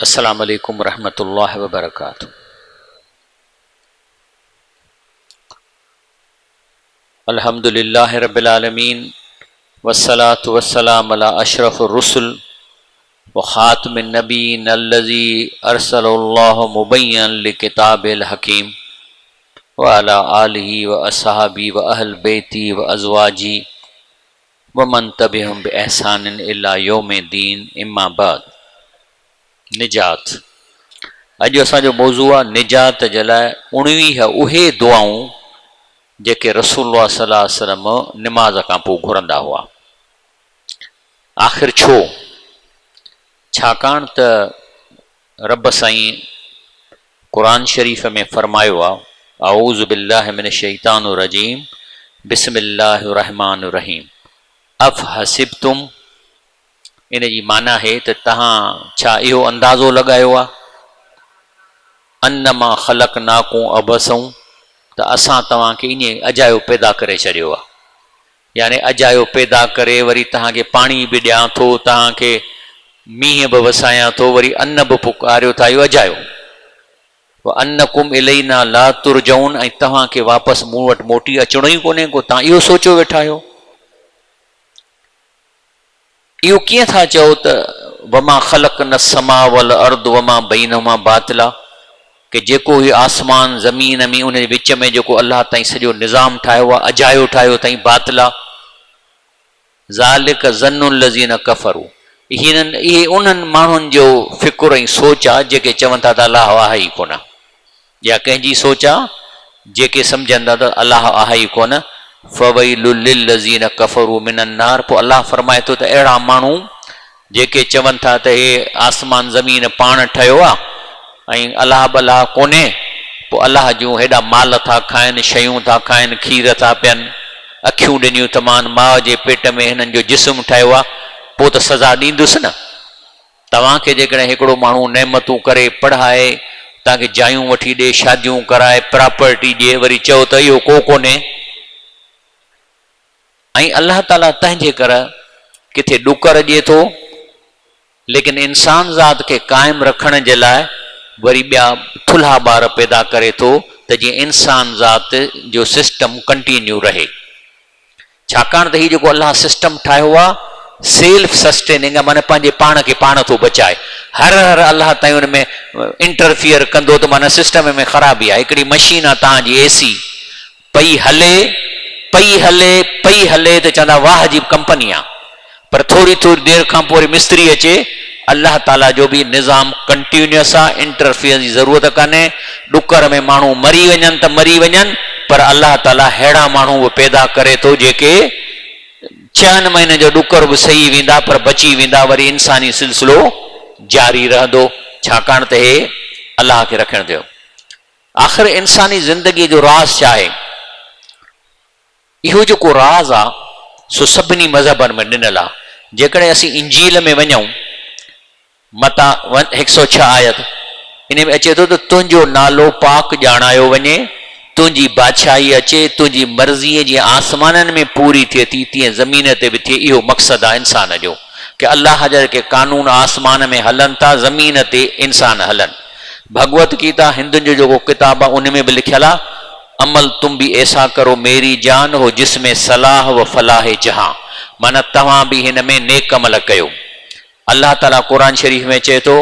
السلام عليڪم ورحمة الله وبرڪاته. الحمد لله رب العالمين والصلاة والسلام على اشرف الرسل وخاتم النبيين الذي ارسله الله مبينا لڪتابه الحڪيم وعلى آله واصحابه واهل بيته وازواجه ومن تبعهم باحسان الي يوم الدين اما بعد نجات اڄ اسان جو موضوع آهي نجات جي لاء 19 اهي دعائون جيڪي رسول الله صلي الله عليه وسلم نماز کان پوء گهرندا هئا. آخر ڇو؟ ڇاڪاڻ ته رب سائين قرآن شريف ۾ فرمايو آ، اعوذ بالله من الشيطان الرجيم بسم الله الرحمٰن الرحيم افحسبتم ان جي معنيٰ آهي ته توهان ڇا اهو اندازو لڳايو آ انما خلقناڪم عبثا ته اسان توهان کي ائين اجايو پيدا ڪري ڇڏيو آ يعني اجايو پيدا ڪري وري توهان کي پاڻي به ڏيان ٿو، توهان کي مينهن به وسايان ٿو، وري ان به پڪاريو ٿا، اهو اجايو. وانڪم الينا لا ترجعون ۽ توهان کي واپس مون وٽ موٽي اچڻو ئي ڪونهي ڪو، توهان اهو سوچيو ويٺا آهيو. اهو ڪيئن ٿا چئو ته وما خلقنا السماء والارض وما بينهما باطلا ڪي جيڪو هي آسمان زمين ۾ ان جي وچ ۾ جيڪو الله تائين سڄو نظام ٺاهيو آهي اجايو ٺاهيو اٿائين باطلا ذالڪ ظن الذين ڪفروا هنن اهي انهن ماڻهن جو فڪر ۽ سوچ آهي جيڪي چون ٿا ته الله آهي ئي ڪونه يا ڪنهن جي سوچ آ، جيڪي سمجهن ٿا ته الله آهي ئي ڪونه، فويل للذين ڪفروا من النار پوء الله فرمائي ٿو ته اهڙا ماڻهو جيڪي چون ٿا ته هي آسمان زمين پاڻ ٺهيو آ ۽ الله ٻلاهه ڪونهي، پوء الله جون هيڏا مال ٿا کائن، شيون ٿا کائن، کير ٿا پين، اکيون ڏنيون ٿمان، ماء جي پيٽ ۾ هنن جو جسم ٺهيو آ، پوء ته سزا ڏيندس نه. توهان کي جيڪڏهن هڪڙو ماڻهو نعمتون ڪري، پڙهائي، توهان کي جايون وٺي ڏي، شاديون ڪرائي، پراپرٽي ڏئي، وري چئو ته اهو ڪو ڪونهي ۽ الله تعاليٰ تنهن جي ڪر ڪٿي ڏڪر ڏئي ٿو، ليڪن انسان ذات کي قائم رکڻ جي لاء وري ٻيا ٿلها ٻار پيدا ڪري ٿو ته جيئن انسان ذات جو سسٽم ڪنٽينيو رهي. ڇاڪاڻ ته هي جيڪو الله سسٽم ٺاهيو آ سيلف سسٽيننگ آ معنيٰ پنهنجي پاڻ کي پاڻ ٿو بچائي. هر هر الله تائين ان ۾ انٽرفيئر ڪندو ته معنيٰ سسٽم ۾ خرابي آ. هڪڙي مشين آ توهان جي اي سي پئي هلي پئي هلي پئي هلي ته چوندا واهه جي ڪمپني آ پر ٿوري ٿوري دير کان پوء وري مستري اچي الله تعاليٰ جو به نظام ڪنٽيونيوس آ انٽرفيئرنس جي ضرورت ڪانهي ڏڪر ۾ ماڻهو مري وڃن ته مري وڃن پر الله تعاليٰ ههڙا ماڻهو به پيدا ڪري ٿو جيڪي ڇهن مهينن جو ڏڪر به سهي ويندا پر بچي ويندا وري انساني سلسلو جاري رهندو ڇاڪاڻ ته هي الله کي رکڻ ٿيو آخر انساني زندگي جو راز ڇا آهي؟ اهو جيڪو راز آ سو سڀني مذهبن ۾ ڏنل آ. جيڪڏهن اسين انجيل ۾ وڃون، متا 106 آيت، انهي ۾ اچي ٿو ته تنهنجو نالو پاڪ ڄاڻايو وڃي، تنهنجي بادشاهي اچي، تنهنجي مرضي جيئن آسمانن ۾ پوري ٿئي ٿي تيئن زمين تي به ٿئي. اهو مقصد آ انسان جو ڪه الله جا جيڪي قانون آسمان ۾ هلن ٿا زمين تي انسان هلن. ڀڳوت گيتا هندن جو جيڪو ڪتاب آ ان ۾ به لکيل آ. عمل تم به ايسا ڪرو ميري جان هو جس ۾ صلاح و فلاح جهان معنيٰ توهان به هن ۾ نيڪ عمل ڪيو. الله تعاليٰ قرآن شريف ۾ چئي ٿو،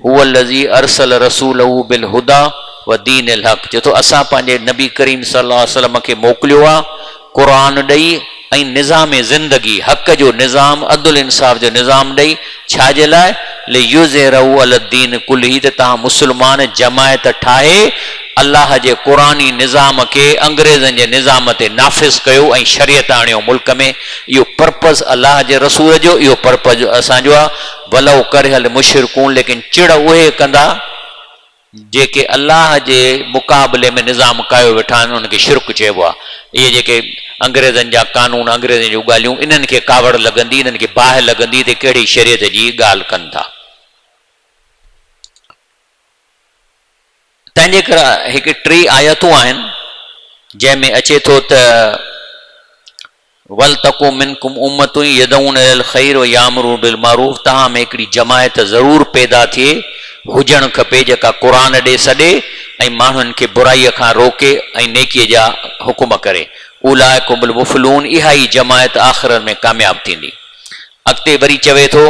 هو الذي ارسل رسوله بالهديٰ ودين الحق چئي ٿو اسان پنهنجي نبي ڪريم صلي الله عليه وسلم کي موڪليو آهي قرآن ڏئي ۽ نظام زندگي، حق جو نظام، عدل انصاف جو نظام ڏئي، ڇا جي لاء؟ ليظهره علي الدين ڪله ته توهان مسلمان جماعت ٺاهي الله جي قرآني نظام کي انگريزن جي نظام تي نافذ ڪيو ۽ شريعت آڻيو ملڪ ۾ اهو پرپز الله جي رسول جو اهو پرپز اسان جو آهي ولو ڪره المشرڪون ليڪن چڙ اهي ڪندا جيڪي الله جي مقابلي ۾ نظام ڪايو ويٺا آهن انهن کي شرڪ چئبو آهي. اهي جيڪي انگريزن جا قانون انگريزن جون ڳالهيون انهن کي ڪاوڙ لڳندي انهن کي باهه لڳندي ته ڪهڙي شريعت جي ڳالهه ڪن ٿا. تنهن جي ڪري هڪ ٽي آيتون آهن جنهن ۾ اچي ٿو ته. ولتڪن منڪم امة يدعون الي الخير ويامرون بالمعروف توهان ۾ هڪڙي جماعت ضرور پيدا ٿئي، هجڻ کپي، جيڪا قرآن ڏي سڏي ۽ ماڻهن کي برائيء کان روڪي ۽ نيڪيء جا حڪم ڪري. اولئک هم المفلحون اها ئي جماعت آخرت ۾ ڪامياب ٿيندي. اڳتي وري چوي ٿو،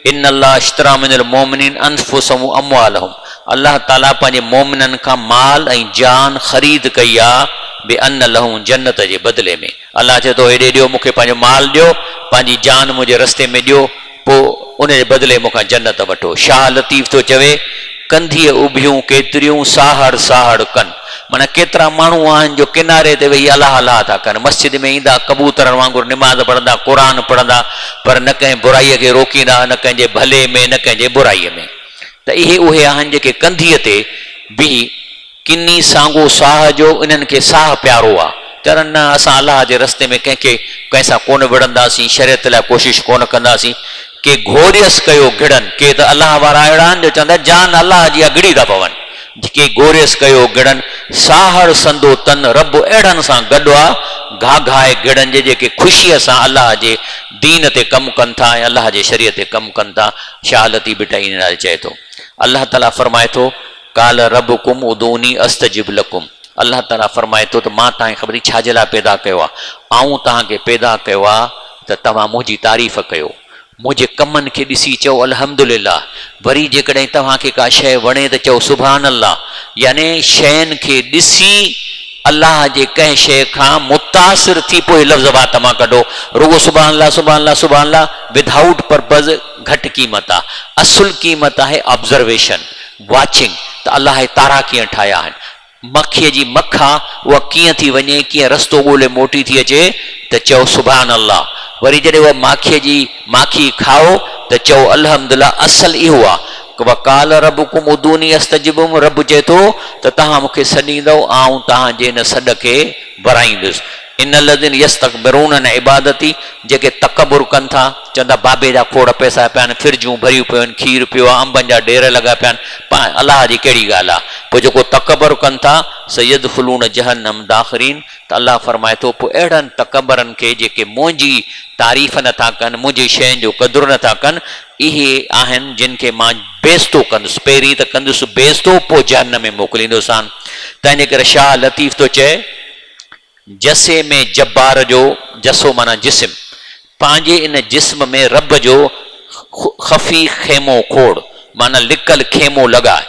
ان الله اشتري من المومنين انفسهم واموالهم الله تعالي پنهنجي مؤمنن کان مال ۽ جان خريد ڪئي آ بان لهم الجنت جي بدلي ۾. الله چئي ٿو هيڏي ڏيو مون کي پنهنجو مال ڏيو، پنهنجي جان منهنجي رستي ۾ ڏيو، پوء ان جي بدلي مون کان جنت وٺو. شاهه لطيف ٿو چوي، ڪنڌيء اڀيون ڪيتريون، ساهڙ ساهڙ ڪن. معنيٰ ڪيترا ماڻهو آهن جو ڪناري تي ويهي الله الله ٿا ڪن، مسجد ۾ ايندا ڪبوترن وانگر نماز پڙهندا، قرآن پڙهندا، پر نه ڪنهن برائيء کي روڪيندا، نه ڪنهن جي ڀلي ۾ نه ڪنهن جي برائيء ۾. ته اهي اهي آهن جيڪي ڪنڌيء تي بيهي ڪني سانگو ساهه جو انهن کي ساهه پيارو آ. چرن نه اسان الله جي رستي ۾ ڪنهن کي ڪنهن سان ڪونه وڙهنداسين، شريعت لاء ڪوشش ڪونه ڪنداسين. ڪي گهوريس ڪيو گهڙن، ڪي ته الله وارا اهڙا آهن جو چوندا جان الله جي آ گهڙي ٿا پون. ڪي گهوريس ڪيو گهڙن، ساهڙ سندو تن رب اهڙن سان گڏ آ، گهاگهائي گهڙن جي جيڪي خوشيء سان الله جي دين تي ڪم ڪن ٿا ۽ الله جي شريعت تي ڪم ڪن ٿا. شاهه لطيف ڀٽائي ان لاء چئي ٿو. الله تعاليٰ فرمائي ٿو. قال ربڪم ادعوني استجب لڪم الله تعاليٰ فرمائي ٿو ته مان توهان کي خبر ڇا جي لاء پيدا ڪيو آهي؟ آئون توهان کي پيدا ڪيو آهي ته توهان منهنجي تعريف ڪيو، منهنجي ڪمن کي ڏسي چئو الحمد لله، وري جيڪڏهن توهان کي ڪا شيء وڻي ته چئو سبحان الله، يعني شين کي ڏسي الله جي ڪنهن شيء کان متاثر ٿي پوء لفظ وات مان ڪڍو، رڳو سبحان الله سبحان الله سبحان الله ودائوٽ پرپز گهٽ قيمت آهي، اصل قيمت آهي آبزرويشن. واچنگ، ته الله اهي تارا ڪيئن ٺاهيا آهن، مکيء جي مک آ، اها ڪيئن ٿي وڃي، ڪيئن رستو ڳولي موٽي ٿي اچي ته چئو سبحان الله، وري جڏهن اها ماکيء جي ماکي کائو ته چئو الحمدلله، اصل اهو آ، وقال ربڪم ادعوني استجب رب چئي ٿو ته توهان مون کي سڏيندؤ آئون توهان جي ان سڏ کي ورائيندس. ان الذين يستڪبرون عن عبادتي جيڪي تڪبر ڪن ٿا، چون ٿا بابي جا کوڙ پئسا پيا آهن، فرجون ڀريون پيون آهن، کير پيو آهي، انبن جا ڍير لڳا پيا آهن، پاڻ الله جي ڪهڙي ڳالهه آهي؟ پوء جيڪو تڪبر ڪن ٿا، سيدخلون جهنم داخرين ته الله فرمائي ٿو پوء اهڙن تڪبرن کي جيڪي منهنجي تعريف نه ٿا ڪن، منهنجي شين جو قدر نه ٿا ڪن، اهي آهن جن کي مان بيعزتو ڪندس، پهرين ته ڪندس بيعزتو پوء جهنم ۾ موڪليندوسان. تنهنجي ڪري شاهه لطيف ٿو چئي. جسي ۾ جبار جو جسو معنيٰ جسم، پنهنجي ان جسم ۾ رب جو خفي خيمو کوڙ معنيٰ لڪل خيمو لڳاء.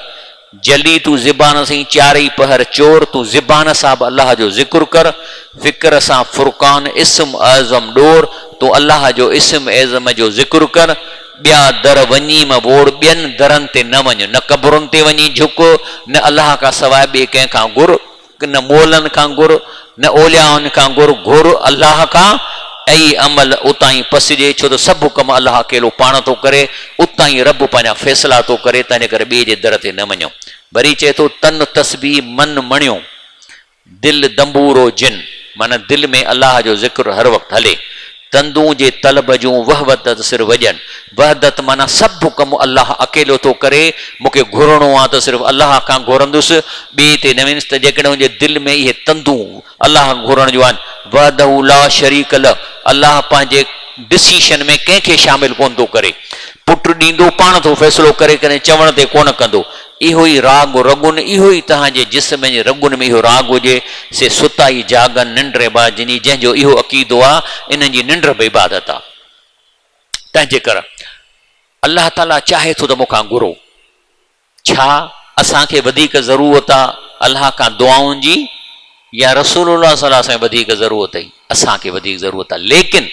جلي تون زبان سين چارئي پهر چور، تون زبان سان به الله جو ذڪر ڪر، فڪر سان فرقان اسم اعظم ڏور، تون الله جو اسم اعظم جو ذڪر ڪر، ٻيا در وڃي م ووڙ، ٻين درن تي نه وڃ، نه قبرن تي وڃي جهڪ، نه الله کان سواء ٻئي ڪنهن کان گهر. نه مولن کان گهر، نه اوليائن کان گهر، گهر الله کان، اي عمل اتان ئي پسجي، ڇو ته سڀ ڪم الله اڪيلو پاڻ ٿو ڪري، اتان ئي رب پنهنجا فيصلا ٿو ڪري، تنهنجي ڪري ٻئي جي در تي نه وڃو. وري چئي ٿو، تن تسبيح من مڻيو، دل دنبورو جن، معنيٰ دل ۾ الله جو ذڪر هر وقت هلي. تندون جي طلب جون وحدت سر وڄن. وحدت معنيٰ سڀ ڪم الله اڪيلو ٿو ڪري، مون کي گهرڻو آ ته صرف الله کان گهرندس، ٻئي تي نه ويندس ته جيڪڏهن هن جي دل ۾ اهي تندون الله کان گهرڻ جون آهن، وحده لا شريڪ له، الله پنهنجي ڊسيشن ۾ ڪنهن کي شامل ڪونه ٿو ڪري. پٽ ڏيندو پاڻ ٿو فيصلو ڪري ڪڏهن چوڻ تي ڪونه ڪندو. اهو ئي راڳ رڳن، اهو ئي توهان جي جسم جي رڳن ۾ اهو راڳ هجي، سي ستا ئي جاڳن، ننڊ عبادت جن جي جنهن جو اهو عقيدو آ، انهن جي ننڊ به عبادت آ. تنهن جي ڪر الله تعاليٰ چاهي ٿو ته مون کان گهرو. ڇا اسان کي وڌيڪ ضرورت آ الله کان دعائن جي يا رسول الله صلي الله عليه وسلم کي وڌيڪ ضرورت هئي؟ اسان کي وڌيڪ ضرورت آ. ليڪن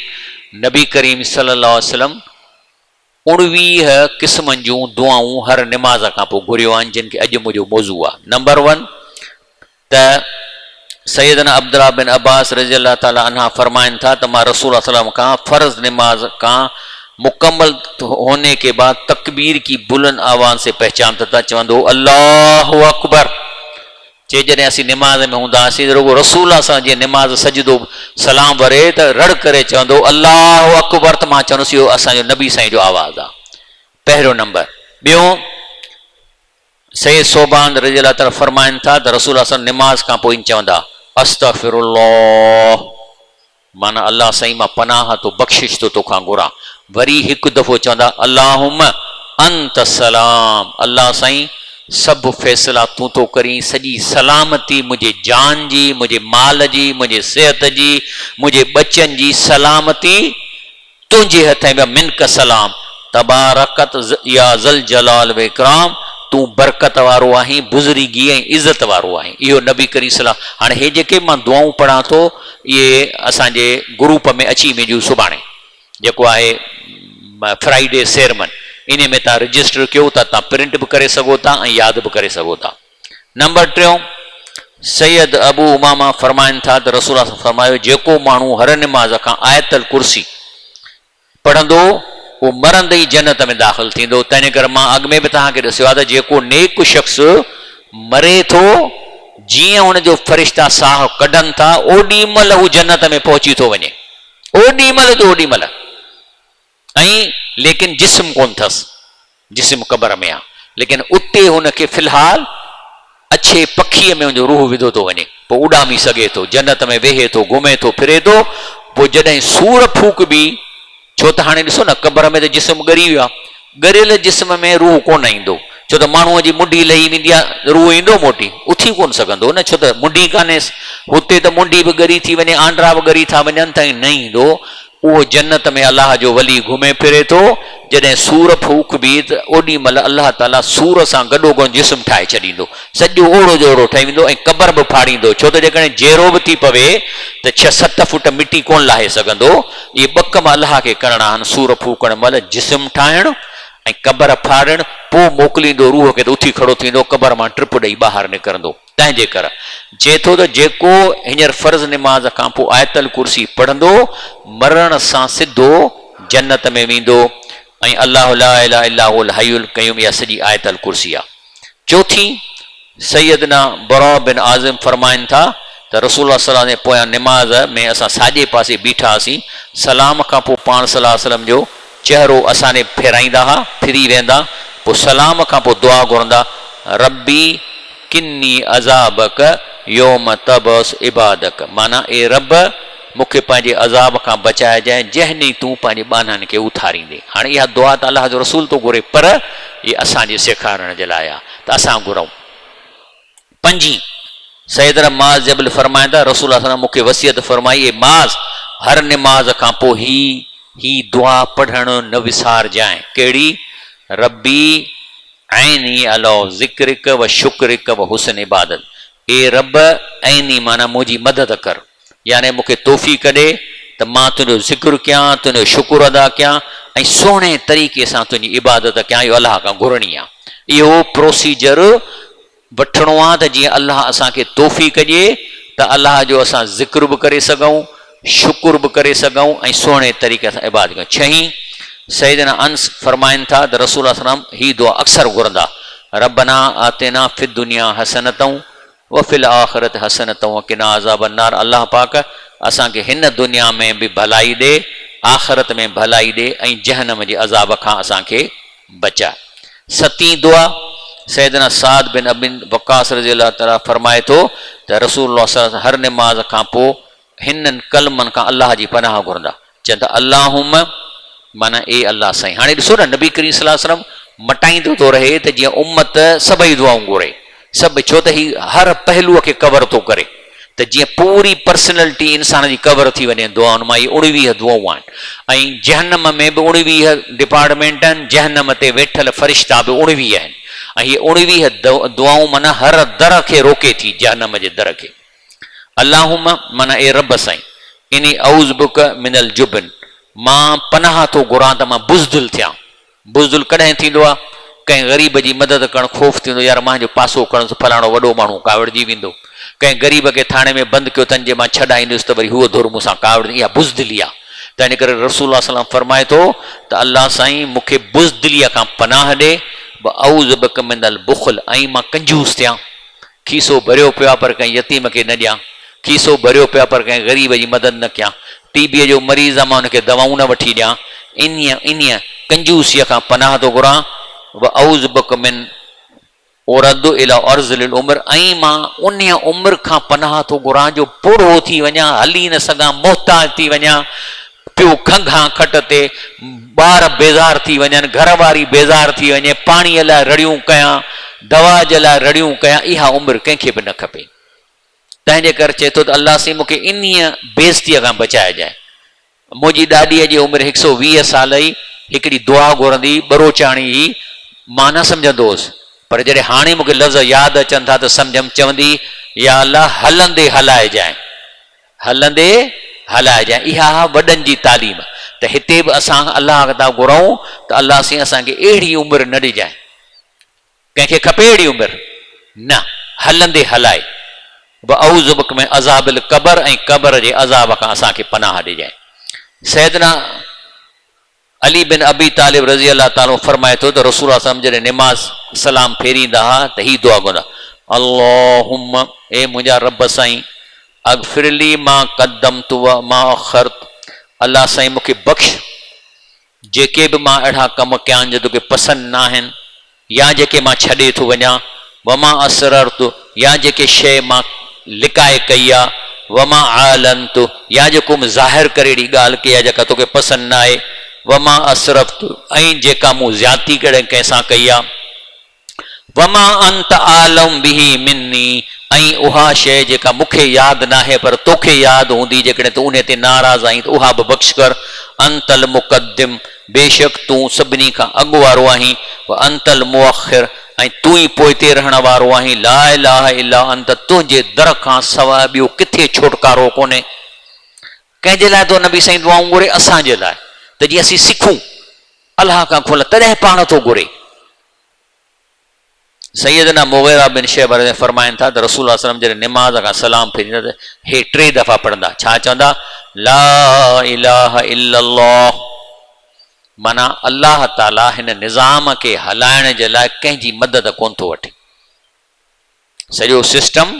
نبي ڪريم صلي الله عليه وسلم 19 قسمن جون دعائون هر نماز کان پوء گهريو آهن جن کي اڄ منهنجو موضوع آهي. نمبر ون ته سيدنا عبدالله بن عباس رضي الله تعالٰي عنه فرمائن ٿا ته مان رسول الله صلي الله عليه وسلم کان فرض نماز کان مڪمل هوني ڪي بعد تڪبير ڪي بلند آواز سي پهچانتا ٿا چوندو هو الله اڪبر. چي جڏهن اسين نماز ۾ هوندا هئاسين ته رڳو رسول الله صلعم جيئن نماز سجدو سلام وري ته رڙ ڪري چوندو هو الله اڪبر ته مان چوندس اهو اسان جو نبي سائين جو آواز آ پهريون نمبر ٻيون سيد ثوبان رضي الله تعالٰي فرمائن ٿا ته رسول الله صلعم نماز کان پوء ائين چوندا استغفر الله. معنيٰ الله سائين مان پناهه ٿو بخشش ٿو توکان گهران. وري هڪ دفعو چوندا اللهم انت السلام الله سائين سڀ فيصلا تون ٿو ڪرين سڄي سلامتي منهنجي جان جي منهنجي مال جي منهنجي صحت جي منهنجي ٻچن جي سلامتي تنهنجي هٿ ۾ منڪ السلام تبارڪت يا ذوالجلال والاڪرام تون برڪت وارو آهين بزرگي ۽ عزت وارو آهين اهو نبي ڪريم صلي الله هاڻي هي جيڪي مان دعائون پڙهان ٿو اهي اسان جي گروپ ۾ اچي وينديون سڀاڻي جيڪو آهي فرائيڊي سيرمن انهي ۾ تان رجسٽر ڪيو ته تان پرنٽ به ڪري سگهو ٿا ۽ ياد به ڪري سگهو ٿا نمبر ٽيون سيد ابو امامه فرمائن ٿا ته رسول الله فرمايو جيڪو ماڻهو هر نماز کان آيت الڪرسي پڙهندو اهو مرندي ئي جنت ۾ داخل ٿيندو تنهن ڪري مان اڳ ۾ به توهان کي ڏسيو آهي ته جيڪو نيڪ شخص مري ٿو جيئن هن جو فرشتا ساهه ڪڍن ٿا اوڏي مهل هو جنت ۾ پهچي ٿو وڃي اوڏي مهل جو اوڏي مهل ۽ ليڪن جسم ڪونه ٿس، جسم قبر ۾ آ، ليڪن اتي هن کي في الحال اڇي پکيء ۾ هن جو روح وڌو ٿو وڃي، پوء اڏامي سگهي ٿو، جنت ۾ ويهي ٿو، گهمي ٿو، ڦري ٿو، پوء جڏهن سور ڦوڪبي، ڇو ته هاڻي ڏسو نه قبر ۾ ته جسم ڳري ويو آ، ڳريل جسم ۾ روح ڪونه ايندو، ڇو ته ماڻهوء جي منڍي لهي ويندي آ، روح ايندو موٽي؟ اٿي ڪونه سگهندو نه، ڇو ته منڍي ڪانهيس، هتي ته منڍي به ڳري ٿي وڃي، آنڊرا به ڳري ٿا وڃن ته نه ايندو، اهو جنت ۾ الله جو ولي گهمي ڦري ٿو، جڏهن سور ڦوڪبي ته اوڏي مهل الله تعاليٰ سور سان گڏوگڏ جسم ٺاهي ڇڏيندو، سڄو اوڙو جو اوڙو ٺهي ويندو ۽ قبر به ڦاڙيندو، ڇو ته جيڪڏهن جيئرو به ٿي پوي ته ڇهه ست فوٽ مٽي ڪونه لاهي سگهندو، اهي ٻه ڪم الله کي ڪرڻا آهن، سور ڦوڪڻ مهل جسم ٺاهڻ ۽ قبر ڦاڙڻ، پوء موڪليندو روح کي ته اٿي کڙو ٿيندو، قبر مان ٽپ ڏئي ٻاهر نڪرندو. تنهن جي ڪر چئي ٿو ته جيڪو هينئر فرض نماز کان پوء آيت الڪرسي پڙهندو، مرڻ سان سڌو جنت ۾ ويندو ۽ الله لا اله الا هو الحي القيوم اها سڄي آيت الڪرسي آهي. چوٿين، سيدنا براء بن عازب فرمائن ٿا ته رسول الله صلي الله عليه وسلم جي پويان نماز ۾ اسان ساڄي پاسي بيٺا هئاسين، سلام کان پوء پاڻ صلي الله عليه وسلم جو چهرو اسان ڏي ڦيرائيندا ها، ڦري ويندا، پوء سلام کان پوء دعا گهرندا، ربي قني عذابک يوم تبعث عبادک معنيٰ اي رب! مون کي پنهنجي عذاب کان بچائجانء جنهن ڏينهن تون پنهنجي ٻانهن کي اٿاريندين. هاڻي اها دعا ته الله جو رسول ٿو گهري پر هي اسان جي سيکارڻ جي لاء آهي ته اسان گهرون. پنجين، سيدنا معاذ جبل فرمائن ٿا، رسول الله صلي الله عليه وسلم مون کي وصيت فرمائي، اي معاذ! هر نماز کان پوء هي هي دعا پڙهڻ نه وسارجانء. ڪهڙي؟ ربي اعني علي ذڪرک و شڪرک و حسن عبادت اي رب! اعني معنيٰ منهنجي مدد ڪر، يعني مون کي توفيق ڏي ته مان تنهنجو ذڪر ڪيان، تنهنجو شڪر ادا ڪيان ۽ سهڻي طريقي سان تنهنجي عبادت ڪيان، اهو الله کان گهرڻي آهي. اهو پروسيجر وٺڻو آ ته جيئن الله اسان کي توفيق ڏئي ته الله جو اسان ذڪر به ڪري سگهون، شڪر به ڪري سگهون ۽ سهڻي طريقي سان عبادت ڪيون. ڇهين، سيدنا انس فرمائن ٿا ته رسول الله صلي الله عليه وسلم هي دعا اڪثر گهرندا، ربنا آتنا في الدنيا حسنة وفي الآخرة حسنة وقنا عذاب النار الله پاڪ اسان کي هن دنيا ۾ به ڀلائي ڏي، آخرت ۾ ڀلائي ڏي ۽ جهنم جي عذاب کان اسان کي بچاء. ستين دعا، سيدنا سعد بن ابي وقاص رضي الله تعالٰي فرمائي ٿو ته رسول الله صلي الله عليه وسلم هر نماز کان پوء هنن ڪلمن کان الله جي پناهه گهرندا چون ٿا اللهم معنيٰ اي الله سائين هاڻي ڏسو نه نبي ڪريم صلي الله عليه وسلم مٽائيندو ٿو رهي ته جيئن امت سڀئي دعائون گهري سڀ ڇو ته هي هر پهلوء کي ڪور ٿو ڪري ته جيئن پوري پرسنلٽي انسان جي ڪور ٿي وڃي دعائن مان اهي اڻويهه دعائون آهن ۽ جهنم ۾ به اڻويهه ڊپارٽمينٽ آهن جهنم تي ويٺل فرشتا به اڻويهه آهن ۽ هي اڻويهه دعائون معنيٰ هر در کي روڪي ٿي جهنم جي در کي اللهم معنيٰ اي رب سائين اني اعوذ بک من الجبن مان پناهه ٿو گهران ته مان بزدل ٿيان بزدل ڪڏهن ٿيندو آ؟ ڪنهن غريب جي مدد ڪرڻ خوف ٿيندو يار مان جو پاسو کڻندس فلاڻو وڏو ماڻهو ڪاوڙجي ويندو. ڪنهن غريب کي ٿاڻي ۾ بند ڪيو اٿن جي مان ڇڏائيندس ته وري هوء ڌر مون سان ڪاوڙجي اها بزدلي آ. تنهن ڪري رسول الله صلي الله عليه وسلم فرمائي ٿو ته الله سائين مون کي بزدليء کان پناهه ڏي واعوذ بک من البخل ۽ مان ڪنجوس ٿيان. کيسو ڀريو پيو آ پر ڪنهن يتيم کي نه ڏيان، کيسو ڀريو پيو آ پر ڪنهن غريب جي مدد نه ڪيان، ٽي بيء جو مريض آ مان ان کي دوائون نه وٺي ڏيان، انهيء انهيء ڪنجوسيء کان پناهه ٿو گهران، واعوذ بک من ارد الي ارذل العمر ۽ مان انهيء عمر کان پناهه ٿو گهران جو پوڙهو ٿي وڃان، هلي نه سگهان، محتاج ٿي وڃان، پيو کنگهان کٽ تي، ٻار بيزار ٿي وڃن، گهر واري بيزار ٿي وڃي، پاڻيء لاء رڙيون ڪيان، دوا جي لاء رڙيون ڪيان، اها عمر ڪنهن کي به نه کپي. تنهن جي ڪري چئي ٿو ته الله سائين مون کي انهيء بيعزتيء کان بچائجانء. منهنجي ڏاڏيء جي عمر هڪ سئو 20 سال هئي، هڪڙي دعا گهرندي هئي، ٻروچاڻي هئي، مان نه سمجهندو هوس، پر جڏهن هاڻي مون کي لفظ ياد اچن ٿا ته سمجهيم، چوندي هئي، يا الله هلندي هلائجانء، هلندي هلائجانء، اها آهي وڏن جي تعليم ته هتي به اسان الله کان ٿا گهرون ته الله سائين اسان کي اهڙي عمر نه ڏجانء. ڪنهن کي کپي اهڙي عمر؟ نه، هلندي هلائي. واعوذ بک من عذاب القبر ۽ قبر جي عذاب کان اسان کي پناهه ڏجانء. سيدنا علي بن ابي طالب رضي الله تعالٰي عنه فرمائي ٿو ته رسول الله صلعم جڏهن نماز سلام ڦيريندا ها ته هي دعا گهرندا اللهم اي منهنجا رب سائين اغفر لي ما قدمت وما اخرت الله سائين مون کي بخش جيڪي به مان اهڙا ڪم ڪيا آهن جو توکي پسند ناهن يا جيڪي مان ڇڏي ٿو وڃان، وما اسررت يا جيڪي شيء مان لڪائي ڪئي آ، وما اعلنت يا جيڪو مون ظاهر ڪري اهڙي ڳالهه ڪئي آ جيڪا توکي پسند ناهي، وما اسرفت ۽ جيڪا مون زيادتي ڪڏهن ڪنهن سان ڪئي آ. وما انت اعلم به مني ۽ اها شيء جيڪا مون کي ياد ناهي پر توکي ياد هوندي جيڪڏهن تون انهي تي ناراض آهين ته اها به بخش ڪر انت المقدم بيشڪ تون سڀني کان اڳ وارو آهين وانت المؤخر ۽ تون ئي پوئتي رهڻ وارو آهين لا اله الا انت تنهنجي در کان سواء ٻيو ڪٿي ڇوٽڪارو ڪونهي. ڪنهن جي لاء ٿو نبي سائين دعائون گهري؟ اسان جي لاء ته جيئن اسين سکون الله کان کل تڏهن پاڻ ٿو گهري. سيدنا مغيره بن شعبه رضي فرمائن ٿا ته رسول الله صلعم جڏهن نماز کان سلام ڦيريندا ته هي ٽي دفعا پڙهندا ڇا چوندا لا اله الا الله معنيٰ الله تعالي هن نظام کي هلائڻ جي لاء ڪنهن جي مدد ڪون ٿو وٺي سڄو سسٽم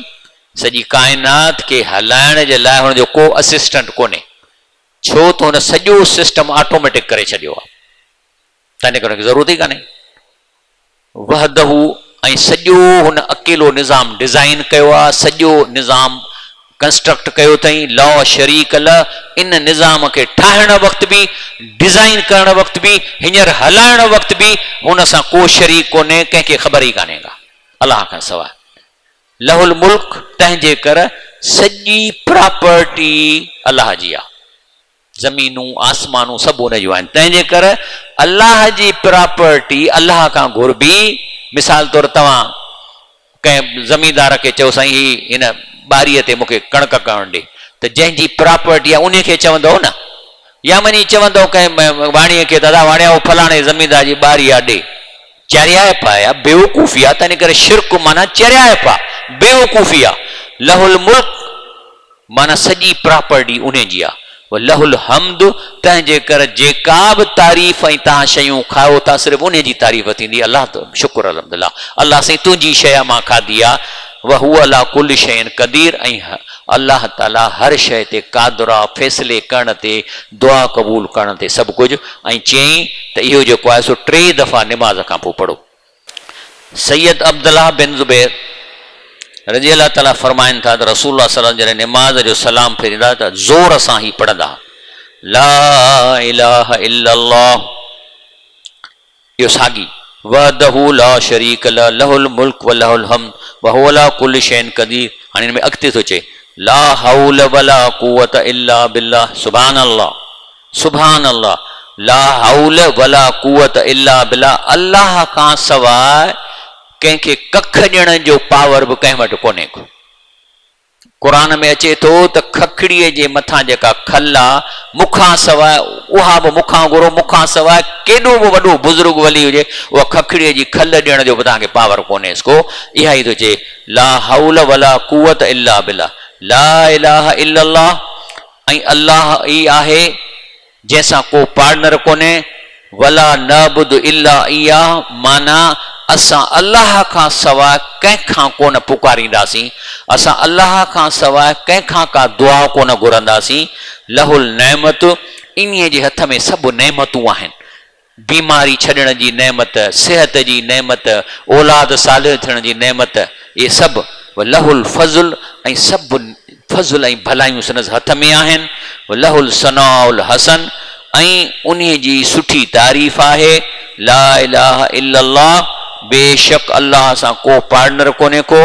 سڄي ڪائنات کي هلائڻ جي لاء هن جو ڪو اسسٽنٽ ڪونهي ڇو ته هن سڄو سسٽم آٽوميٽڪ ڪري ڇڏيو آهي تنهن ڪري هن کي ضرورت ئي ڪانهي. وحده ۽ سڄو هن اڪيلو نظام ڊزائين ڪيو آهي، سڄو نظام ڪنسٽرڪٽ ڪيو اٿائين، لا شريڪ له، ان نظام کي ٺاهڻ وقت به، ڊزائين ڪرڻ وقت به، هينئر هلائڻ وقت به هن سان ڪو شريڪ ڪونهي، ڪنهن کي خبر ئي ڪانهي ڪا الله کان سواء. له الملڪ تنهن جي ڪر سڄي پراپرٽي الله جي آهي. زمينون آسمانون سڀ ان جون آهن تنهن جي ڪر الله جي پراپرٽي الله کان گهربي مثال طور توهان ڪنهن زميندار کي چئو سائين هي هن ٻاريء تي مونکي ڪڻڪ ڪرڻ ڏي ته جنهن جي پراپرٽي آهي ان کي چوندو نه يا وڃي چوندو ڪنهن واڻيء کي دادا واڻيا هو فلاڻي زميندار جي ٻاري آ ڏي چريائپ آهي بيوقوفي آ تنهن ڪري شرڪ معنيٰ چريائپ آ بيوقوفي آ له الملڪ معنيٰ سڄي پراپرٽي انهي جي آ. وله الحمد تنهن جي ڪر جيڪا به تعريف ۽ توهان شيون کائو ٿا صرف انهي جي تعريف ٿيندي الله ته شڪر الحمدلله الله سائين تنهنجي شيء آ مان کاڌي آ وهو علي ڪل شيء قدير ۽ الله تعالي هر شيء تي قادر آ فيصلي ڪرڻ تي دعا قبول ڪرڻ تي سڀ ڪجهه ۽ چيائين ته اهو جيڪو آهي سو ٽي دفعا نماز کان پوء پڙهو. سيد عبدالله بن زبير رضي الله تعالٰي فرمائن ٿا ته رسول الله صلي الله عليه وسلم جڏهن نماز جو سلام ڦيريندا ته زور سان هي پڙهندا لا اله الا الله اهو ساڳي وحده لا شريڪ له له الملڪ وله الحمد وهو علي ڪل شيء قدير هاڻي هن ۾ اڳتي ٿو چئي لا حول ولا قوت الا بالله سبحان الله سبحان الله لا حول ولا قوت الا بالله الله کان سواء ڪنهن کي ڪک ڏيڻ جو پاور به ڪنهن وٽ ڪونهي ڪو. قرآن ۾ اچي ٿو ته ککڙيء جي مٿان جيڪا کل آ مون کان سواء اها به مون کان گهرو مون کان سواء ڪيڏو به وڏو بزرگ ولي هجي اها ککڙيء جي کل ڏيڻ جو به توهان کي پاور ڪونهيس ڪو اها ئي ٿو چئي لا حول ولا قوت الا بالله لا اله الا الله ۽ الله ئي آهي جنهن سان ڪو پارٽنر ڪونهي، ولا نعبد الا اياه معنيٰ اسان الله کان سواء ڪنهن کان ڪونه پڪارينداسين، اسان الله کان سواء ڪنهن کان ڪا دعا ڪونه گهرنداسين، له النعمت انهيء جي هٿ ۾ سڀ نعمتون آهن. بيماري ڇڏڻ جي نعمت، صحت جي نعمت، اولاد صالح ٿيڻ جي نعمت، اهي سڀ وله الفضل ۽ سڀ فضل ۽ ڀلايون سندس هٿ ۾ آهن، وله الثناء الحسن ۽ انهي جي سٺي تعريف آهي، لا اله الا الله بيشڪ الله سان ڪو پارٽنر ڪونهي ڪو،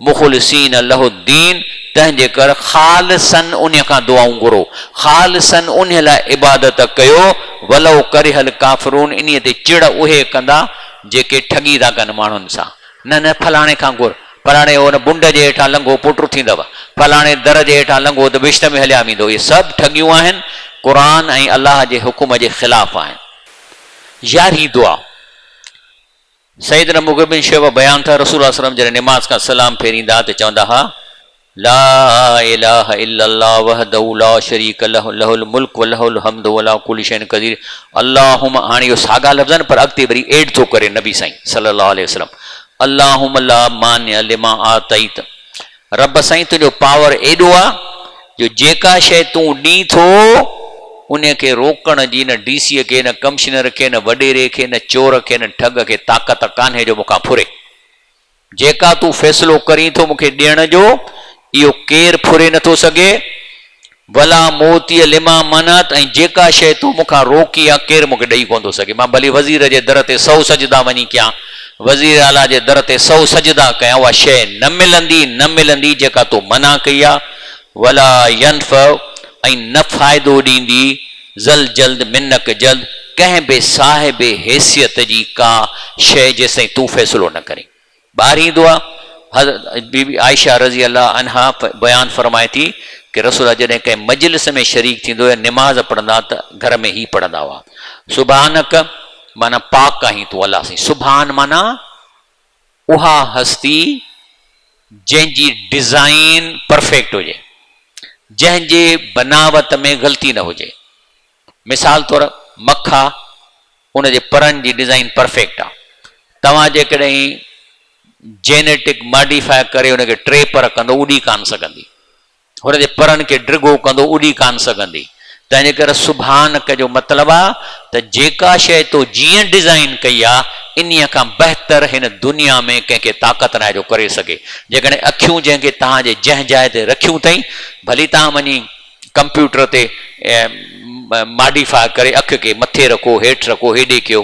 مخلصين له الدين تنهن جي ڪر خالصاً انهي کان دعائون گهرو، خالصاً انهي لاء عبادت ڪيو، ولو ڪره الڪافرون انهي تي چڙ اهي ڪندا جيڪي ٺڳي ٿا ڪن ماڻهن سان، نه نه فلاڻي کان گهر، فلاڻي ان بنڊ جي هيٺان لنگهو پٽ ٿيندؤ، فلاڻي در جي هيٺان لنگهو ته بهشت ۾ هليا ويندؤ، اهي سڀ ٺڳيون آهن، قرآن ۽ الله جي حڪم جي خلاف آهن. يارهين دعا. سيدنا مغيرة بن شعبه بيان ٿا، رسول الله صلي الله عليه وسلم جڏهن نماز کان سلام ڦيريندا ها ته چوندا ها، لا اله الا الله وحده لا شريڪ له له الملڪ وله الحمد وهو علي ڪل شيء قدير اللهم هاڻي اهو ساڳا لفظ آهن پر اڳتي وري ايڊ ٿو ڪري نبي سائين صلي الله عليه وسلم اللهم لا مانع لما اعطيت رب سائين تنهنجو پاور ايڏو آ جو جيڪا شيء تون ڏين ٿو انهي کي روڪڻ جي نه ڊي سي کي نه ڪمشنر کي نه وڏيري کي نه چور کي نه ٺڳ کي طاقت ڪانهي جو مون کان ڦري. جيڪا تون فيصلو ڪرين ٿو مون کي ڏيڻ جو اهو ڪير ڦري نٿو سگهي. ولا معطي لما منعت ۽ جيڪا شيء تو مون کان روڪي آ ڪير مون کي ڏئي ڪونه ٿو سگهي. مان ڀلي وزير جي در تي سئو سجدا وڃي ڪيان، وزير اعليٰ جي در تي سئو سجدا ڪيان اها شيء نه ملندي، نه ملندي جيڪا تو منع ڪئي آ. ولا ينفع ۽ نه فائدو ڏيندي ذا الجلد منڪ جلد ڪنهن به صاحب حيثيت جي ڪا شيء جيستائين تون فيصلو نه ڪرين. ٻارهين دعا، حضرت بي بي عائشه رضي الله عنها بيان فرمائي ٿي ڪه رسول الله جڏهن ڪنهن مجلس ۾ شريڪ ٿيندو يا نماز پڙهندا ته گهر ۾ هي پڙهندا هئا، سبحانڪ معنيٰ پاڪ آهين تون الله سائين، سبحان معنيٰ اها هستي جنهن جي ڊزائين پرفيڪٽ هجي، جنهن جي بناوت ۾ غلطي نه هجي. مثال طور مک آ ان جي پرن جي ڊزائين پرفيڪٽ آ. توهان جيڪڏهن جينيٽڪ ماڊيفاء ڪري ان کي ٽي پر ڪندو اڏي ڪانه سگهندي. هن جي پرن کي ڊگهو ڪندو اڏي ڪانه سگهندي. تنهنجي ڪري سبحانڪ جو مطلب آ ته جيڪا شيء تو جيئن ڊزائين ڪئي آ انهيء کان بهتر هن دنيا ۾ ڪنهن کي طاقت ناهي جو ڪري سگهي. جيڪڏهن اکيون جنهن کي توهان جي جنهن جاء تي رکيون اٿئي ڀلي توهان وڃي ڪمپيوٽر تي ماڊيفاء ڪري اک کي مٿي رکو، هيٺ رکو، هيڏي ڪيو،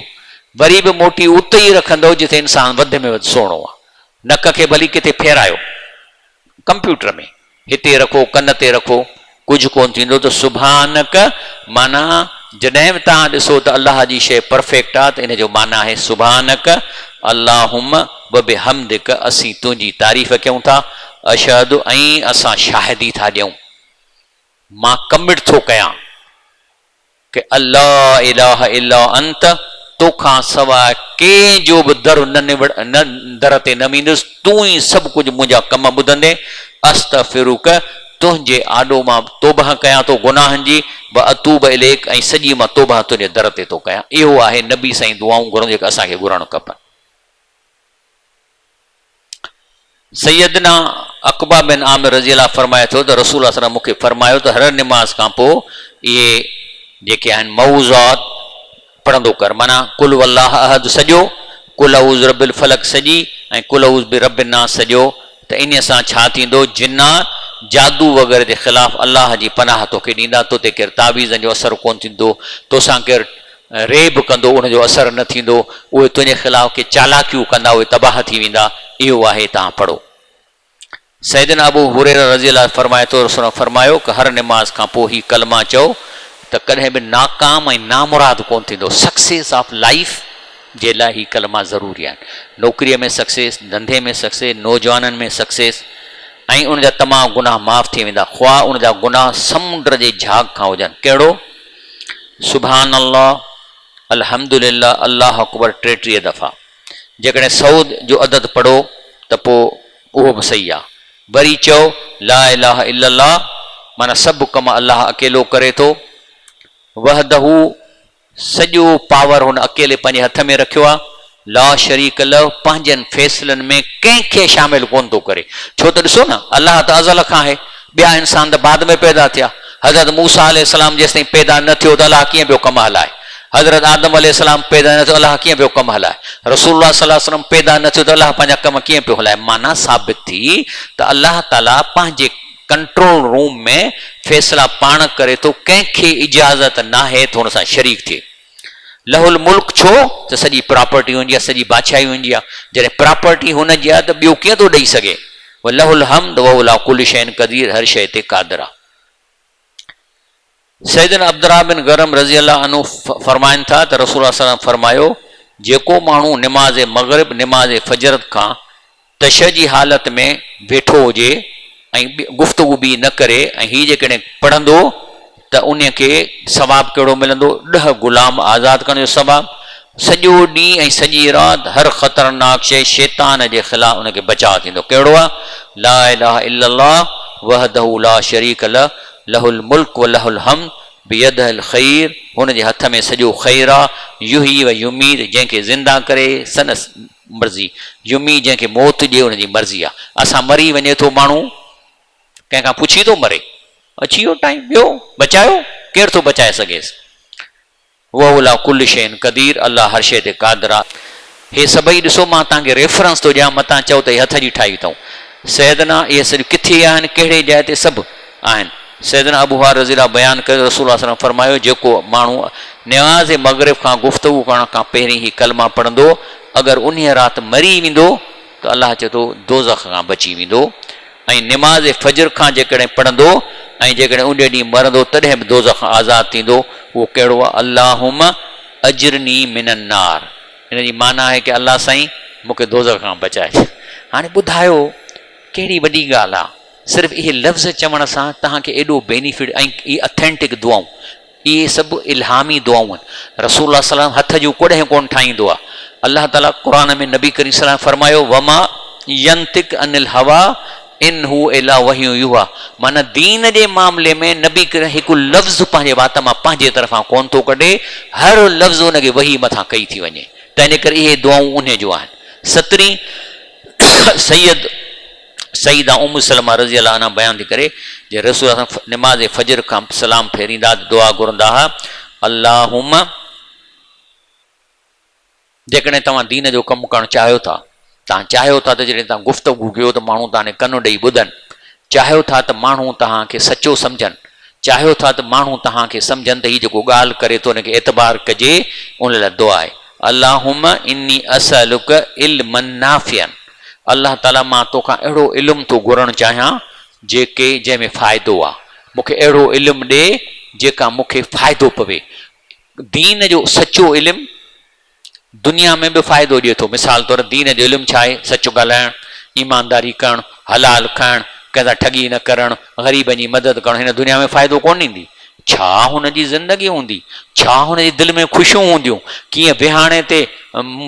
وري به موٽي اتي ئي رکندؤ جتي انسان وڌ ۾ وڌ سهڻو آهي. نڪ کي ڀلي ڪٿي ڦيرايو ڪمپيوٽر ۾ هتي رکو، ڪن تي رکو، ڪجهه ڪونه ٿيندو ته سبحانڪ معنيٰ جڏهن به توهان ڏسو ته الله جي شيء پرفيڪٽ آهي ته ان جو معنيٰ آهي سبحانڪ اللهم وبحمدڪ اسين تنهنجي تعريف ڪيون ٿا، اشهد ۽ اسان شاهدي ٿا ڏيون، مان ڪمٽ ٿو ڪيان ڪه الا اله الا انت توکان سواء ڪنهن جو به در نه نوڙ نه در تي نه ويندس، تون ئي سڀ ڪجهه منهنجا ڪم ٻڌندين، استغفرک تنهنجي آڏو مان توبهه ڪيان ٿو گناهن جي، و اتوب اليک ۽ سڄي مان توبهه تنهنجي در تي ٿو ڪيان. اهو آهي نبي سائين دعائون گهرڻ جيڪي اسان کي گهرڻ کپن. سيدنا عقبه بن عامر رضي الله فرمائي ٿو ته رسول الله صلي الله عليه وسلم مون کي فرمايو ته هر نماز کان پوء اهي جيڪي آهن معوذات پڙهندو ڪر معنيٰ قل هو الله احد سڄو، قل اعوذ برب الفلق سڄي ۽ قل اعوذ برب الناس سڄو ته انهيء سان ڇا ٿيندو جنات جادو وغيره جي خلاف الله جي پناهه توکي ڏيندا توتي ڪير تعويذن جو اثر ڪونه ٿيندو توسان ڪير ريب ڪندو ان جو اثر نه ٿيندو، اهي تنهنجي خلاف ڪي چالاڪيون ڪندا اهي تباهه ٿي ويندا، اهو آهي توهان پڙهو. سيدنا ابو هريره رضي الله فرمائي ٿو رسول الله فرمايو ته هر نماز کان پوء هي ڪلمه چئو ته ڪڏهن به ناڪام ۽ نامراد ڪونه ٿيندو، سڪسيس آف لائيف جي لاء هي ڪلما ضروري آهن، نوڪريء ۾ سڪسيس، ڌنڌي ۾ سڪسيس، نوجوانن ۾ سڪسيس ۽ ان جا تمام گناهه معاف ٿي ويندا خواه ان جا گناهه سمنڊ جي جهاگ کان هجن، ڪهڙو؟ سبحان الله الحمد لله الله اڪبر 33 دفعا جيڪڏهن سئو جو عدد پڙهو ته پوء اهو به صحيح آ وري چئو لا اله الا الله معنيٰ سڀ ڪم الله اڪيلو ڪري ٿو وحده سڄو پاور هن اڪيلي پنهنجي هٿ ۾ رکيو آ لا شريڪ له پنهنجن فيصلن ۾ ڪنهن کي شامل ڪونه ٿو ڪري ڇو ته ڏسو نه الله ته ازل کان آهي ٻيا انسان ته بعد ۾ پيدا ٿيا حضرت موسيٰ عليه السلام جيستائين پيدا نه ٿيو ته الله ڪيئن پيو ڪم هلائي. حضرت آدم عليه السلام پيدا نه ٿيو الله ڪيئن پيو ڪم هلائي؟ رسول الله صلي الله عليه وسلم پيدا نه ٿيو ته الله پنهنجا ڪم ڪيئن پيو هلائي؟ معنيٰ ثابت ٿي ته الله تعاليٰ پنهنجي ڪنٽرول روم ۾ فيصلا پاڻ ڪري ٿو ڪنهن کي اجازت ناهي ته هن سان شريڪ ٿئي. له الملڪ ڇو ته سڄي پراپرٽي هن جي آهي سڄي بادشاهي هن جي آهي جڏهن پراپرٽي هن جي آهي ته ٻيو ڪيئن ٿو ڏئي سگهي؟ وله الحمد وهو علي ڪل شيء قدير هر شيء تي قادر آهي. سيدنا عبدالله بن غرم رضي الله عنه فرمائن ٿا ته رسول الله صلي الله عليه وسلم فرمايو، جيڪو ماڻهو نماز مغرب نماز فجر کان تشهد جي حالت ۾ ويٺو هجي ۽ گفتگو ٻي نه ڪري ۽ هي جيڪڏهن پڙهندو ته انهي کي ثواب ڪهڙو ملندو؟ ڏهه غلام آزاد ڪرڻ جو ثواب، سڄو ڏينهن ۽ سڄي رات هر خطرناڪ شيء شيطان جي خلاف ان کي بچاء ٿيندو. ڪهڙو آهي؟ لا اله الا الله وحده لا شريڪ له له الملڪ و له الحمد بيده الخير هن جي هٿ ۾ سڄو خير آ، يحيي و يميت جنهن کي زنده ڪري سندس مرضي، يميت جنهن کي موت ڏئي ان جي مرضي آ. اسان مري وڃي ٿو ماڻهو ڪنهن کان پڇي ٿو مري؟ اچي ويو ٽائيم ويو بچايو ڪير ٿو بچائي سگهيس؟ وهو علي ڪل شيء قدير الله هر شيء تي قادر آ. هي سڀئي ڏسو مان توهان کي ريفرنس ٿو ڏيان متان چئو ته هي هٿ جي ٺاهي اٿئون. سيدنا اهي سڄ ڪٿي آهن ڪهڙي جاء تي سڀ آهن. سيدنا ابو هريره رضي الله بيان ڪيو ته رسول الله صلعم فرمايو جيڪو ماڻهو نماز مغرب کان گفتگو ڪرڻ کان پهرين هي ڪلمه پڙهندو اگر انهيء رات مري ويندو ته الله چئي ٿو دوزخ کان بچي ويندو ۽ نماز فجر کان جيڪڏهن پڙهندو ۽ جيڪڏهن ان ڏينهن مرندو تڏهن به دوزخ کان آزاد ٿيندو اهو ڪهڙو آهي اللهم اجرني من النار ان جي معنيٰ آهي ڪه الله سائين مون کي دوزخ کان بچائج هاڻي ٻڌايو ڪهڙي وڏي ڳالهه آهي صرف اهي لفظ چوڻ سان توهان کي ايڏو بينيفٽ ۽ اهي اٿينٽڪ دعائون اهي سڀ الهامي دعائون آهن. رسول الله صلي الله عليه وسلم هٿ جون ڪڏهن ڪونه ٺاهيندو آهي. الله تعاليٰ قرآن ۾ نبي ڪريم صلي الله عليه وسلم فرمايو، وما ينطق عن الهويٰ ان هو الا وحي يوحيٰ معنيٰ دين جي معاملي ۾ نبي ڪريم هڪ لفظ پنهنجي وات مان پنهنجي طرفان ڪونه ٿو ڪڍي، هر لفظ ان کي وحي مٿان ڪئي ٿي وڃي. تنهنجي ڪري اهي دعائون انهي جون آهن. سترهين سيد. سيده ام سلمه رضي الله عنها بيان ٿي ڪري جي رسول الله صلعم نماز فجر کان سلام ڦيريندا ته دعا گهرندا ها اللهم جيڪڏهن توهان دين جو ڪم ڪرڻ چاهيو ٿا توهان چاهيو ٿا ته جڏهن توهان گفتگو ڪيو ته ماڻهو توهان ڏي ڪن ڏئي ٻڌن چاهيو ٿا ته ماڻهو توهان کي سچو سمجهن چاهيو ٿا ته ماڻهو توهان کي سمجهن ته هي جيڪو ڳالهه ڪري ٿو ان کي اعتبار ڪجي ان لاء دعا آهي اللهم اني اسالک علما نافعا الله تعالي مان توکان اهڙو علم ٿو گهرڻ چاهيان جيڪي جنهن ۾ فائدو آ مون کي اهڙو علم ڏي جيڪا مون کي فائدو پوي دين جو سچو علم دنيا ۾ به فائدو ڏئي ٿو مثال طور دين جو علم ڇا آهي سچ ڳالهائڻ ايمانداري ڪرڻ حلال کائڻ ڪنهن سان ٺڳي نه ڪرڻ غريبن جي مدد ڪرڻ هن دنيا ۾ فائدو ڪونه ڏيندي ڇا هن جي زندگي هوندي؟ ڇا هن جي دل ۾ خوشيون هونديون؟ ڪيئن ويهاڻي تي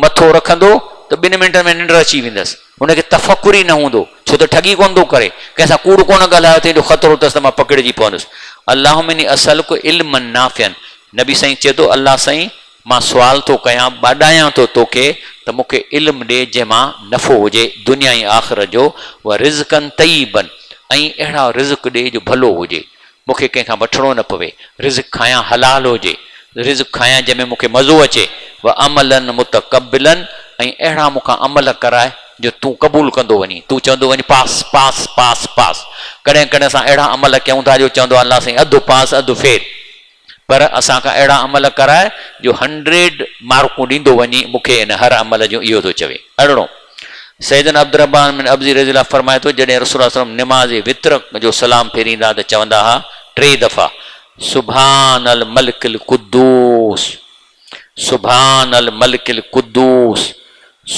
مٿو رکندو ته ٻن منٽن ۾ ننڊ اچي ويندس. هن کي تفڪر ئي نه هوندو، ڇو ته ٺڳي ڪونه ٿو ڪري، ڪنهن سان ڪوڙ ڪونه ڳالهايو اٿئي جو خطرو اٿس ته مان پڪڙجي پوندس. اللهم اني اسألک علما نافعا نبي سائين چئي ٿو الله سائين مان سوال ٿو ڪيان، ٻاڏايان ٿو توکي ته مون کي علم ڏي جنهن مان نفعو هجي دنيا ۽ آخرت جو، ورزقا طيبا ۽ اهڙا رزق ڏي جو ڀلو هجي. مون کي ڪنهن کان وٺڻو نه پوي، رزق کايان حلال هجي، رزق کايان جنهن ۾ مون کي مزو اچي، وعملا متقبلا ۽ اهڙا مون کان عمل ڪراء جو تون قبول ڪندو وڃين، تون چوندو وڃ پاس پاس پاس پاس، ڪڏهن ڪڏهن اسان اهڙا عمل ڪيون ٿا جو چوندو آهي الله سائين اڌ پاس اڌ فيل، پر اسان کان اهڙا عمل ڪراء جو هنڊريڊ مارڪون ڏيندو وڃي مون کي ان هر عمل جون اهو ٿو چوي. ارڙهون، سيدنا عبدالرحمان بن عبزي رضي الله فرمائي ٿو جڏهن رسول الله صلعم نماز وتر جو سلام ڦيريندا ته چوندا ها ٽي دفعا سبحان الملڪ القدوس سبحان الملڪ القدوس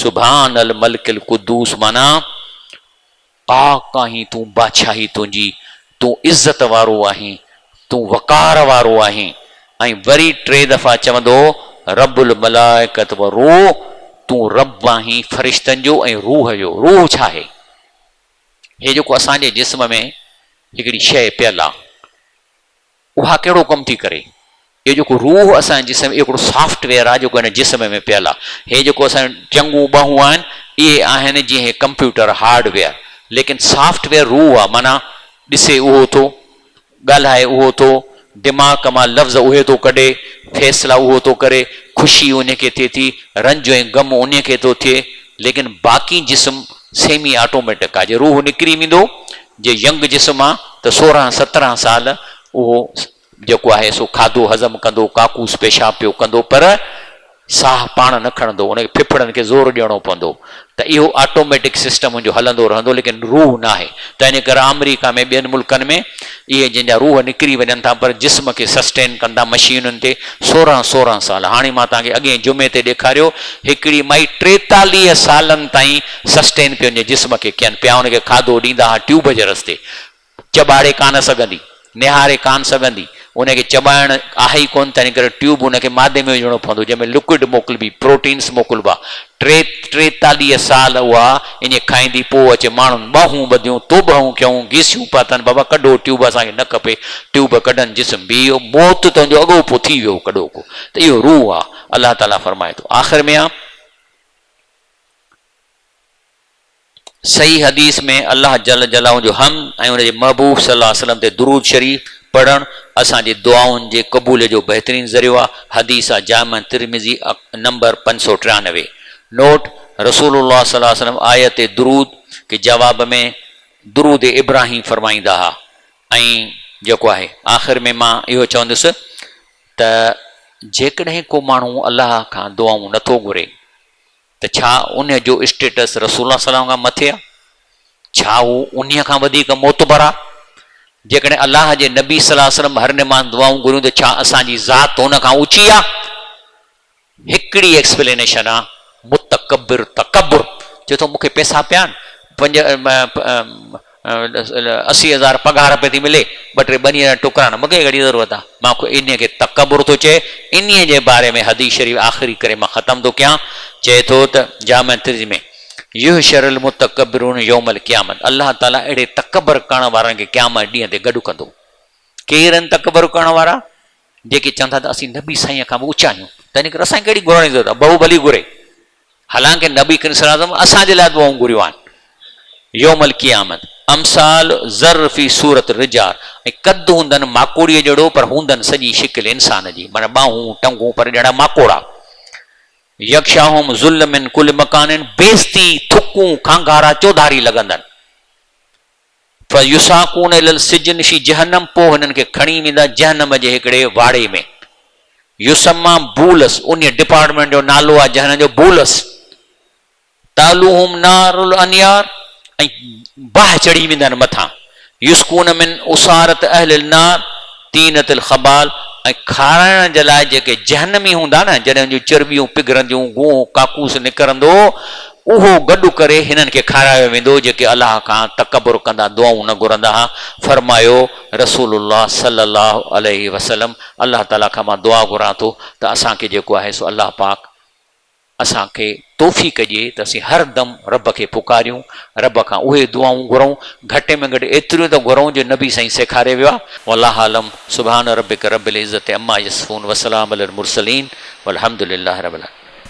سبحان الملڪ القدوس معنيٰ پاڪ آهين تون بادشاهي تنهنجي، تون عزت وارو آهين، تون وقار وارو آهين ۽ وري ٽي دفعا چوندو هو رب الملائڪة والروح تون رب آهين فرشتن جو ۽ روح جو، روح ڇا آهي؟ هي جيڪو اسان جي جسم ۾ هڪڙي شيء پيل آهي. اها ڪهڙو ڪم ٿي ڪري؟ اهو جيڪو روح اسان جي جسم اهو هڪڙو سافٽ ويئر آهي جيڪو هن جسم ۾ پيل آهي. هي جيڪو اسان جون ٽنگون ٻانهون آهن اهي آهن جيئن هي ڪمپيوٽر هارڊ ويئر ليڪن سافٽ ويئر روح آهي معنيٰ ڏسي اهو ٿو، ڳالهائي اهو ٿو، دماغ مان لفظ اهي ٿو ڪڍي، فيصلا اهو ٿو ڪري، خوشي انهي کي ٿئي ٿي، رنج ۽ غم انهي کي ٿو ٿئي، ليڪن باقي جسم سيمي آٽوميٽڪ آ، جي روح نڪري ويندو، جي ينگ جسم آ ته 16 17 سال اهو جيڪو آهي سو کاڌو هضم ڪندو، ڪاڪوس پيشاب پيو ڪندو پر ساهه پاڻ نه کڻندو، ان کي ڦڦڙن کي زور ڏيڻو پوندو ته اهو آٽوميٽڪ سسٽم ان جو هلندو رهندو ليڪن روح ناهي. تنهنجي ڪري آمريڪا ۾ ٻين ملڪن ۾ اهي جن جا روح نڪري وڃن ٿا پر جسم کي سسٽين ڪن ٿا مشينن تي 16 16 سال. هاڻي مان توهان کي اڳئين جمعي تي ڏيکاريو هڪڙي مائي 43 سالن تائين سسٽين پيو ان جي جسم کي ڪين پيا ان کي کاڌو ڏيندا ها ٽيوب جي رستي چٻاڙي ڪانه سگهندي، نهاري ڪانه سگهندي، ان کي چٻائڻ آهي ئي ڪونه، تنهن ڪري ٽيوب ان کي مادي ۾ وجهڻو پوندو، جنهن ۾ لڪوئڊ موڪلبي، پروٽينس موڪلبا. 43 سال اها ائين کائيندي، پوء اچي ماڻهن ٻانهون ٻڌيون، توبهون ڪيائون، گيسيون پاتن، بابا ڪڍو ٽيوب اسان کي نه کپي، ٽيوب ڪڍن، جسم بيهي ويو، موت ته ان جو اڳو پوء ٿي ويو هو ڪڏهوڪو، ته اهو روح آ، الله تعاليٰ فرمائي ٿو آخر ۾ آ. صحيح حديث ۾ الله جل جلاله جو حمد ۽ ان جي محبوب صلي الله عليه وسلم تي درود شريف پڙهڻ اسان جي دعائن جي قبوليت جو بهترين ذريعو آهي، حديث آهي جامع ترمذي نمبر 593. نوٽ، رسول الله صلي الله عليه وسلم آيت درود کي جواب ۾ درود ابراهيم فرمائيندا ها ۽ جيڪو آهي. آخر ۾ مان اهو چوندس ته جيڪڏهن ڪو ماڻهو الله کان دعائون نٿو گهري ته ڇا انهيء جو اسٽيٽس رسول الله صلي الله عليه وسلم کان مٿي آهي؟ ڇا هو انهيء کان وڌيڪ معتبر آهي؟ جيڪڏهن الله جي نبي صلي الله عليه وسلم هر نماز دعائون گهريون ته ڇا اسان جي ذات ان کان اوچي آهي؟ هڪڙي ايڪسپلينيشن آهي، متڪبر تڪبر چئي ٿو مون کي پئسا پيا آهن، پنج 80 هزار پگهار پئي ٿي ملي، ٻه ٽي ٻنيء جا ٽڪرا آهن، مون کي ڪهڙي ضرورت آهي؟ مان انهيء کي تڪبر ٿو چئي، انهيء جي باري ۾ حديث شريف آخري ڪري مان ختم ٿو ڪيان، چئي ٿو ته جامع ترمذي ۾، يحشر المتڪبرون يوم القيامت، الله تعاليٰ اهڙي تڪبر ڪرڻ وارن کي قيامت ڏينهن تي گڏ ڪندو. ڪير آهن تڪبر ڪرڻ وارا؟ جيڪي چون ٿا ته اسين نبي سائينء کان به اوچا آهيون، تنهن ڪري اسان کي ڪهڙي گهرڻ جي ضرورت آهي، بهو ڀلي گهري. حالانڪه نبي ڪريم صلي الله عليه وسلم اسان جي لاء دعائون گهريون آهن. يوم القيامت امثال ذر في صورت الرجال ۽ قد هوندن ماڪوڙيء جهڙو پر هوندن سڄي شڪل انسان جي معنيٰ ٻانهون ٽنگون پر ڄڻ ماڪوڙا. يغشاهم ذل من ڪل مڪان بيعزتي ٿڪون کانگهارا چوڌاري لڳندن. فيساقون الي السجن في جهنم پوء هنن کي کڻي ويندا جهنم جي هڪڙي واڙي ۾. يسميٰ بولس انهيء ڊپارٽمينٽ جو نالو آهي جهنم جو بولس. تعلوهم نار الانيار ۽ باهه چڙهي ويندن مٿان. يسقون من عصارة اهل النار طينة الخبال ۽ کارائڻ جي لاء جيڪي جهنمي هوندا نه، جڏهن ان جون چرٻيون پگهرنديون، گونهه ڪاڪوس نڪرندو، اهو گڏ ڪري هنن کي کارايو ويندو، جيڪي الله کان تڪبر ڪندا دعائون نه گهرندا ها. فرمايو رسول الله صلي الله عليه وسلم، الله تعالي کان مان دعا گهران ٿو ته اسان کي جيڪو آهي سو الله پاڪ اسان کي توفيق ڏئي ته اسين هر دم رب کي پڪاريون، رب کان اهي دعائون گهرون، گهٽ ۾ گهٽ ايتريون ته گهرون جو نبي سائين سيکاري ويو آهي. والله اعلم، سبحان ربک رب العزة عما يصفون وسلام علي المرسلين والحمد لله رب العالمين.